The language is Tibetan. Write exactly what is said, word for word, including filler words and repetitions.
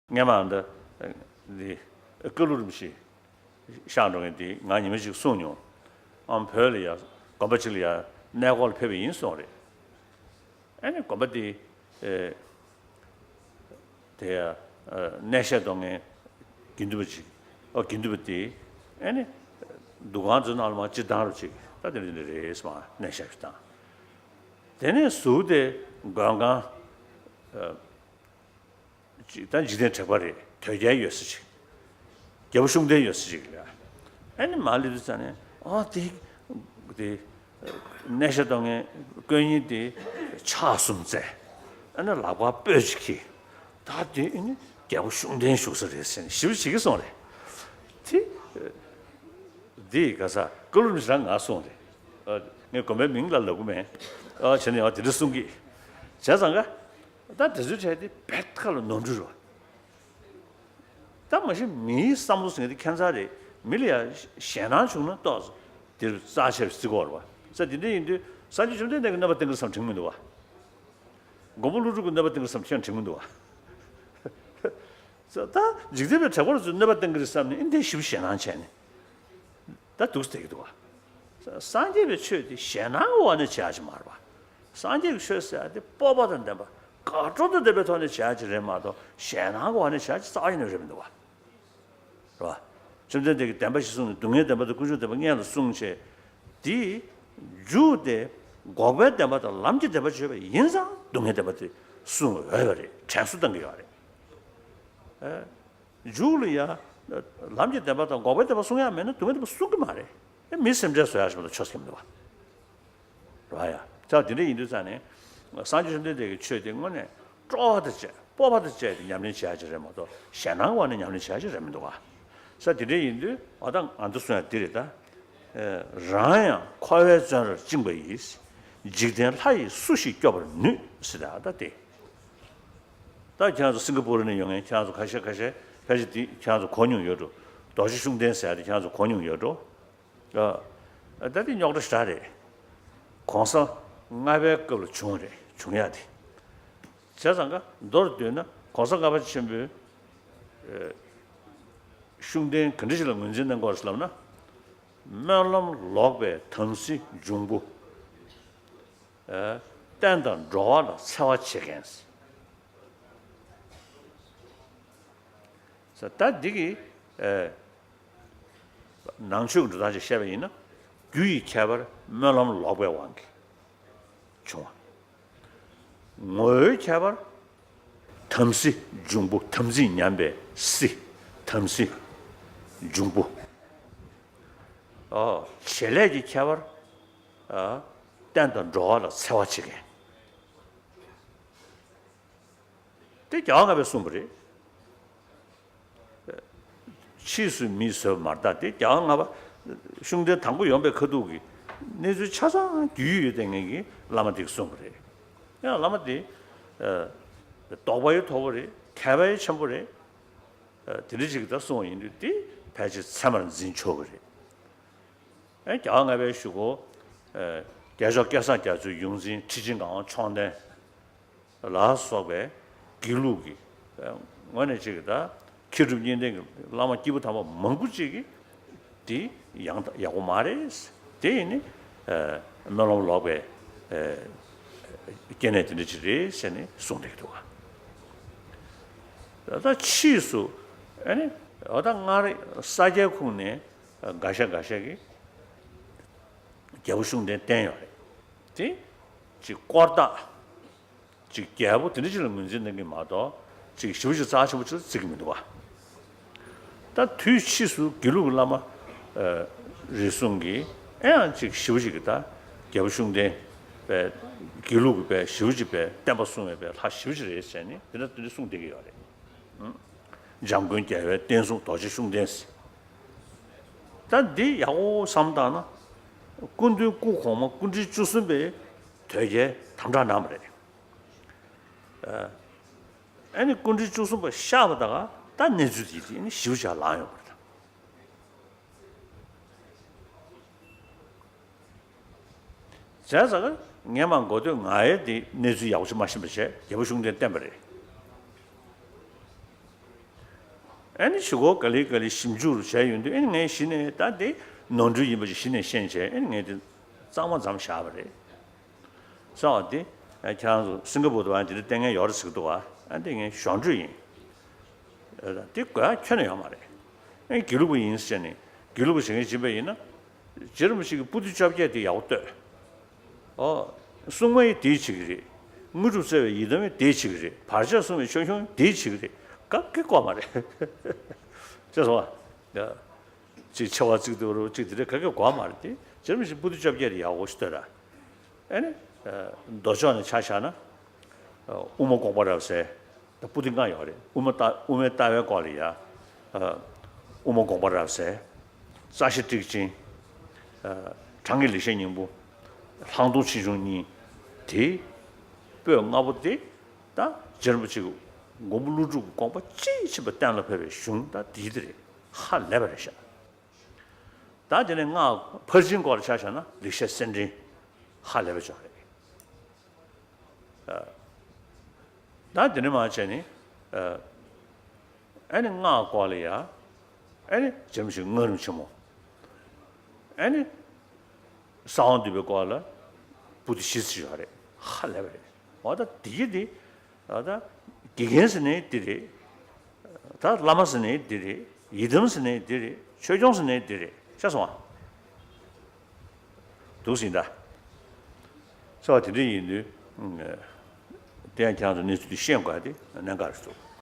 སྔས་མ་འདི་འདི་ཀ་ལུ་རིན་པོ་ཆེ་གཤེགས་འགྲོ་མཁན་དེ་ང་ཉི་མ་གཅིག་གསུངས་མྱོང་། ཨ་མ་བོད་ལ་ཡ་དགོན་པ་གཅིག་ལ་ཡ་གནས་སྐོར་ལ་ཕེབས་པ་ཡིན་གསུངས་རེད། ཨ་ནི་དགོན་པ་དེ་ཨེ་དེ་ཡ་ཨ་གནས་བཤད་གཏོང་མཁན་དགེ་འདུན་པ་ཅིག་ཨོ་དགེ་འདུན་པ་དེ་ཨ་ནི་འདུ་ཁང་ཚོའི་ནང་ལ་མར་སྤྱིར་བཏང་རུ་ཅིག་ད་དེ་འདྲ་དེ་འདྲ་རེད་ཟེར་མར་གནས་བཤད་ཞུ་སྟངས། དེ་ནས་ཟུར་དེ་མགོན་ཁང་ཨ་ཅིག་ད་འཇིག་རྟེན་དྲེགས་པ་རེད། དོལ་རྒྱལ་ཡོད་ས་ཅིག་རྒྱལ་པོ་ཤུགས་ལྡན་ཡོད་ས་ཅིག་ལ། ཨ་ནི་མར་སླེབས་དུས་ཙ་ནས་ཨ་དེ་དེ་གནས་བཤད་གཏོང་མཁན་དཀོན་གཉེར་དེ་ཕྱག་གསུམ་བཙལ། ཨ་ནི་ལག་པ་སྤོས་ཅིག་འཁྱེར། ད་དེ་ཨ་ནི་རྒྱལ་པོ་ཤུགས་ལྡན་བཞུགས་ས་རེད་ཟེར་ནས་ཞིབ་བྱེད་ཀྱི་སོང་རེད། དེ་དེ་ག་ས་ཀ་ལུ་རིན་པོ་ཆེ་རང་ང་གསུངས་རེད། ཨ་ངས་དགོན་པའི་མིང་ལ་ལབ་གི་མེད། ཨ་བྱས་ནས་ཨ་དེ་འདྲ་གསུང་གི་བྱས་ཙང་ཀ་ད་དེ་ཚོའི་གྲས་དེ་བེད་ཁ་ལ་ནོར་འཁྲུལ་རེད་བ། ད་མ་གཞི་མིའི་བསམ་བློ་ཟེར་མཁན་དེ་ཁྱད་མཚར་རེད། མི་ལ་ཡ་ཞེད་སྣང་བྱུང་ན་ཏོག་ཙམ་དེར་རྩ་ཆེ་བའི་རྩིས་སྐོར་བ། ས་དེ་འདྲ་ཡིན་དུས་སངས་རྒྱས་བཅོམ་ལྡན་འདས་ཀྱིས་གནོད་པ་བསྟན་གྱི་རེད་བསམ་དྲན་གྱི་མི་འདུག་བ། མགོན་པོ་ཀླུ་སྒྲུབ་ཀྱིས་གནོད་པ་བསྟན་གྱི་རེད་བསམ་ཁྱོད་དྲན་གྱི་མི་འདུག་བ། ས་ད་འཇིག་རྟེན་པའི་དྲེགས་པ་རུ་ཚོས་གནོད་པ་བསྟན་གྱི་རེད་བསམ་ནས་ཨིན་དེ་ཞིབ་ཞེད་སྣང་བྱས་ནས། ད་འདུག་སེ་བསྡད་ཀྱི་འདུག་བ། སངས་རྒྱས་པའི་ཆོས་དེ་ཞེད་སྣང་གི་འོག་ནས་བྱེད་ཡ་ཅིག་མ་རེད་པ། སངས་རྒྱས་ཀྱི་ཆོས་ཟེར་ཡ་དེ་སྤོབས་པ་དང་ལྡན་པ་དགའ་སྤྲོ་དང་ལྡན་པའི་ཐོག་ནས་བྱེད་ཡ་ཅིག་རེད་མ་གཏོགས་ཞེད་སྣང་གི་འོག་ནས་བྱེད་ཡ་ཅིག་རྩ་བ་ཉིད་ནས་རེད་མི་འདུག་བ། རེད་བ། བཅོམ་ལྡན་འདས་ཀྱིས་བདེན་པ་བཞི་གསུངས་ནས་སྡུག་བསྔལ་བདེན་པ་དང་ཀུན་འབྱུང་བདེན་པ་སྔོན་ལ་གསུངས་བྱས། དེའི་མཇུག་དེ་འགོག་པའི་བདེན་པ་དང་ལམ་གྱི་བདེན་པ་བརྗོད་པ་ཡིན་ཙང་སྡུག་བསྔལ་བདེན་པ་དེ་གསུང་འོས་པ་རེད། དྲན་གསོ་གཏང་གི་ཡོད་རེད། ཨེ། མཇུག་ལ་ཡ། ལམ་གྱི་བདེན་པ་དང་འགོག་པའི་བདེན་པ་གསུང་ཡ་མེད་ན་སྡུག་བསྔལ་བདེན་པ་གསུང་གི་མ་རེད། ཨེ་མི་སེམས་ཁྲལ་བཟོ་ཡ་ཞིག་མ་གཏོགས་ཆོས་སེམས་འདུག་བ། རེད་ཡ། ད་དེ་འདྲ་ཡིན་དུས་ཙང་ནས། སངས་རྒྱས་བཅོམ་ལྡན་འདས་ཀྱི་ཆོས་དེ་དངོས་གནས་སྤྲོ་བ་དང་བཅས་སྤོབས་པ་དང་བཅས་ཏེ་ཉམས་ལེན་བྱེད་ཡ་ཅིག་རེད་མ་གཏོགས་ཞེད་སྣང་གི་འོག་ནས་ཉམས་ལེན་བྱེད་ཡ་ཅིག་རེད་མི་འདུག་བ། ས་དེ་འདྲ་ཡིན་དུས་ཨ་ད་ང་ཚོ་གསུང་ཡ་འདི་རེད་ད། རང་ཡང་འཁོར་བའི་བཙོན་རར་བཅིངས་པ་ཡིས། འཇིག་རྟེན་ལྷ་ཡིས་སུ་ཞིག་སྐྱོབ་པར་ནུས་ཟེར་ད་ཨ་ད་དེ། ད་ཁྱེད་རང་ཚོ་སིང་ག་པུར་ནས་ཡོང་མཁན་ཁྱེད་རང་ཚོ་ཁ་ཤས་ཁ་ཤས་ཕལ་ཆེར་འདི་ཁྱེད་རང་ཚོ་གོ་མྱོང་ཡོད་འགྲོ། རྡོ་རྗེ་ཤུགས་ལྡན་ཟེར་ཡ་དེ་ཁྱེད་རང་ཚོ་གོ་མྱོང་ཡོད་འགྲོ། ཨ། ད་དེ་རྙོག་དྲ་ཞེ་དྲག་རེད། གོང་ས་ལྔ་པའི་སྐབས་ལ་བྱུང་རེད་བྱུང་ཡ་དེ། བྱས་ཙང་ཀ་མདོར་བསྡུས་ན་གོང་ས་ལྔ་པ་ཆེན་པོའི་ཨ་ཤུགས་ལྡན་ག་འདྲ་ཞིག་ལ་ངོས་འཛིན་གནང་དགོས་རེད་ལབ་ན། སྨོན་ལམ་ལོག་པའི་དམ་སྲི་འབྱུང་པོ། ཨ། བསྟན་དང་འགྲོ་བ་ལ་འཚེ་བ་བྱེད་མཁན། ད་འདི་གི་ཨ་ནང་ཆོས་ཀྱི་འགྲོ་སྟངས་ཅིག་བཤད་པ་ཡིན་ན། རྒྱུ་ཡི་ཁྱད་པར་སྨོན་ལམ་ལོག་པའི་དབང་གིས་བྱུང་བ། ངོ་བོའི་ཁྱད་པར་དམ་སྲི་འབྱུང་པོ་དམ་ཚིག་ཉམས་པའི་སྲི། དམ་སྲི་འབྱུང་པོ། ཨོ། བྱེད་ལས་ཀྱི་ཁྱད་པར། ཨ། བསྟན་དང་འགྲོ་བ་ལ་འཚེ་བ་བྱེད་མཁན། དེ་རྒྱལ་བ་ལྔ་པས་གསུངས་པ་རེད། ཕྱིས་སུ་མིས་བཟོས་པ་མ་རེད་ད། དེ་རྒྱལ་བ་ལྔ་པ་ཤུགས་ལྡན་དང་པོ་ཡོང་པའི་ཁ་ཐུག་གི་གནས་ཚུལ་ཆ་ཚང་རྒྱུས་ཡོད་བསྡད་མཁན་གྱི་བླ་མ་དེས་གསུངས་པ་རེད། ཡང་བླ་མ་དེ་ཨ་དོགས་པ་ཡང་མཐོ་པོ་རེད། མཁས་པ་ཡང་ཆེན་པོ་རེད། ཨ་དེ་འདྲ་ཅིག་ད་གསུངས་པ་ཡིན་དུས་དེ་ཕལ་ཆེར་ཚད་མར་འཛིན་ཆོག་གི་རེད། ཨེ་རྒྱལ་བ་ལྔ་པའི་གཞུག་གུ། ཨེ་རྒྱལ་མཆོག་སྐལ་བཟང་རྒྱ་མཚོའི་ཡོངས་འཛིན་ཁྲི་ཆེན་ངག་དབང་མཆོག་ལྡན་ལ་སོགས་པའི་དགེ་ལུགས་ཀྱི་ཨེ་དངོས་གནས་ཅིག་གི་ད་མཁས་གྲུབ་གཉིས་ལྡན་གྱི་བླ་མ་སྐྱེས་བུ་དམ་པ་མང་པོ་ཅིག་གིས་དེ་ཡང་དག་ཡག་པོ་མ་རེད། དེ་ཡིན་ནི་ཨེ་སྨོན་ལམ་ལོག་པའི་ཨེ་སྐྱེ་གནས་དེ་འདྲ་ཅིག་རེད་ཟེར་ནས་གསུངས་བསྡད་ཀྱི་འདུག་ག་ད་ཕྱིས་སུ་ཨེ་ནི་འོ་ད་སྔར་ས་སྐྱའི་ཁུངས་ནས། འགའ་ཤས་འགའ་ཤས་ཀྱིས་རྒྱལ་པོ་ཤུགས་ལྡན་བསྟེན་ཡོད་རེད། དེ་ཅིག་དཀོར་བདག་ཅིག་རྒྱལ་པོ་དེ་འདྲ་ཅིག་ལ་ངོས་འཛིན་གནང་གི་མ་གཏོགས་ཅིག་ཞེ་པོ་ཅིག་རྩ་ཆེན་པོ་ཅིག་ལ་བརྩི་གི་མི་འདུག་བ། ད་དུས་ཕྱིས་སུ་དགེ་ལུགས་ཀྱི་བླ་མ་ཨ་རེ་ཟུང་གིས་ཨེ་ཡང་ཅིག་ཞེ་པོ་ཅིག་གི་ད་རྒྱལ་པོ་ཤུགས་ལྡན་པའི་དགེ་ལུགས་ཀྱི་པའི་ཞེ་པོ་ཅིག་པའི་བསྟན་པ་སྲུང་བའི་པའི་ལྷ་ཞེ་པོ་ཅིག་རེད་ཟེར་ནས་དེ་འདྲ་དེ་འདྲ་གསུངས་བསྡད་ཀྱི་ཡོད་རེད། འཇམ་མགོན་རྒྱལ་བའི་བསྟན་སྲུང་རྡོ་རྗེ་ཤུགས་ལྡན་ཟེར། ད་འདི་ཡག་པོ་བསམ་བཏང་ན། སྐུ་མདུན་སྐུ་གོང་མ་སྐུ་ཕྲེང་བཅུ་གསུམ་པའི་དོལ་རྒྱལ་དམ་དྲག་གནང་བ་རེད། ཨ་ནི་སྐུ་ཕྲེང་བཅུ་གསུམ་པ་གཤེགས་པ་དང་ད་གནས་ཚུལ་དེ་དེ་ནི་ཞིབ་ཆ་ལངས་ཡོང་བ་རེད། བྱས་ཙང་ངས་མ་འགོ་སྟོད་ང་ཡི་དེ་གནས་ཚུལ་ཡག་པོ་ཞིག་མ་ཤེས་པ་བྱས་རྒྱལ་པོ་ཤུགས་ལྡན་བསྟེན་པ་རེད། ཨ་ནི་ཞུ་སྐོར་ག་ལེ་ག་ལེ་ཞིབ་འཇུག་བྱས་ཡོང་དུས། ཨ་ནི་ངས་གཞི་ནས་ད་དེ་ནོར་འཁྲུལ་ཡིན་པ་ཞིག་གཞི་ནས་ཤེས་བྱས། ཨ་ནི་ངས་དེ་གཙང་མ་མཚམས་བཞག་པ་རེད། ས་བ་དེ་ཁྱེད་རང་ཚོ་སིང་ག་པུར་དུ་ཨ་དེ་འདྲ་ལྟས་ངན་ཡོད་རེད་ཟེར་གི་འདུག་བ། ཨ་འདི་ངའི་གཞོགས་འཕྲོས་ཡིན། དེ་དགོས་ཡ་ཁྱོན་ནས་ཡོད་མ་རེད། ཨ་དགེ་ལུགས་པ་ཡིན་ཟེར་ནས་དགེ་ལུགས་པ་བྱེད་མཁན་ཡིན་པ་ཡིན་ན། རྗེ་རིན་པོ་ཆེ་གི་པོ་ཏི་བཅོ་བརྒྱད་དེ་ཡག་པོ་ལྟོས། ཨོ། སྲུང་མ་ཡིས་དེ་བྱེད་ཀྱི་རེད། དངོས་གྲུབ་སྩལ་བའི་ཡི་དམ་ཡིས་དེ་བྱེད་ཀྱི་རེད། བར་ཆད་སྲུང་བའི་ཆོས་སྐྱོང་དེ་བྱེད་ཀྱི་རེད། ག་གེ་དགོས་མ་རེད། ཅེས་སོ། ཅིག་ཆེ་བ་བརྩིགས་འདུག་རོ་ཅིག་དེ་འདྲ་ག་གེ་དགོས་མ་རེད་དེ། རྗེ་རིན་པོ་ཆེ་པོ་ཏི་བཅོ་བརྒྱད་དེ་ཡག་པོ་ཞིག་ལྟོས་ར། ཨེ་ནི། མདོ་ཕྱོགས་ནས་ཆ་བཞག་ན། དབུ་མ་དགོངས་པ་རབ་གསལ། ད་པོ་ཏི་ལྔ་ཡོད་རེད། དབུ་མ་ལྟ་དབུ་མའི་ལྟ་བའི་སྐོར་ལ་ཡ། དབུ་མ་དགོངས་པ་རབ་གསལ། རྩ་ཤེ་ཊཱིཀ་ཆེན། གྲངས་ཀྱི་ལེགས་བཤད་སྙིང་པོ། ལྷག་མཐོང་ཆེ་ཆུང་གཉིས། དེ། པོད་ལྔ་པོ་དེ། ད་རྗེ་རིན་པོ་ཆེ་གི་མགོན་པོ་ཀླུ་སྒྲུབ་ཀྱི་དགོངས་པ་དཔྱིས་ཕྱིན་པ་གཏན་ལ་ཕབ་པའི་གཞུང་ད་དེ་དེ་རེད། ཧ་ལས་པ་རེད་ཤག་ད་དེ་ནས་སྔགས་ཕར་ཕྱིན་སྐོར་ལ་ཆ་བཞག་ན་ལེགས་བཤད་གསེར་ཕྲེང་ཧ་ལས་པ་ཅིག་རེད། ད་དེ་ནས་མར་བྱས་ནས། ཨ་ནི་སྔགས་སྐོར་ལ་ཡ། ཨ་ནི་རྗེ་རིན་པོ་ཆེ་སྔགས་རིམ་ཆེན་མོ། ཨ་ནི་གསང་བ་འདུས་པའི་སྐོར་ལ་པོ་ཏི་བཞི་ཙམ་ཡོད་རེད། ཧ་ལས་པ་རེད། འོ་ད་དེ་གི་དེ། ད་དགེ་རྒན་ཟེར་ནའི་འདི་རེད། ད་བླ་མ་ཟེར་ནའི་འདི་རེད། ཡི་དམ་ཟེར་ནའི་འདི་རེད། ཆོས་སྐྱོང་ཟེར་ནའི་འདི་རེད། ཤེས་སོང་ང་། འདུག་ཟིན་ད། ས་བ་དེ་འདྲ་ཡིན་དུས། དེ་ཡང་ཁྱེད་རང་ཚོ་གནས་ཚུལ་འདི་ཤེས་དགོས་ཡ་དེ་གནད་འགག་རེད་འདུག